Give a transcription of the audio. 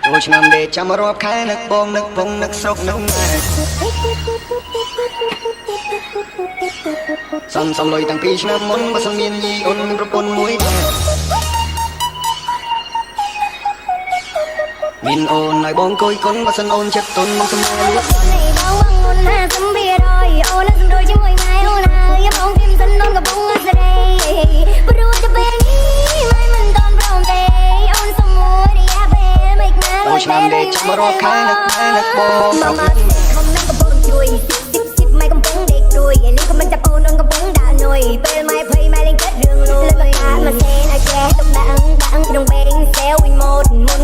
ចូលឆ្នាំដេកចាំរាប់ខែនឹកបងនឹកពងនឹកស្រុកនឹកម៉ែសំសំលុយតាំងពីឆ្នាំមុនបើសិនមានយីអូនមានប្រពន្ធមួយដែរមានអូនឲ្យបងគួយគុណបើសិនអូនចិត្តទុនមកសម្លៀក បងបងអូនណាសំពីរយអូនសំរួយជាមួយម៉ែអូនហើយបងពីមសិនអូនកំពុងសេរីព្រោះតែពេលនេះម៉ែមិនតន់ព្រមទេអូនសុំមួយរយៈពេលមិនណា ចូលឆ្នាំដេកចាំរាប់ខែនឹកម៉ែនឹកបងស្រុក មកខំនឹងកំពុងជួយស៊ីស៊ីស៊ីម៉ែកំពុងដេកព្រួយលីក៏មិនចាប់អូនអូនកំពុងដើរនុយពេលម៉ែភ័យម៉ែលេងចិត្តរឿងលួយមកសេនឲ្យចេះទុកដាក់ដាក់ក្នុងបេងសែវវិញម៉ូតមុន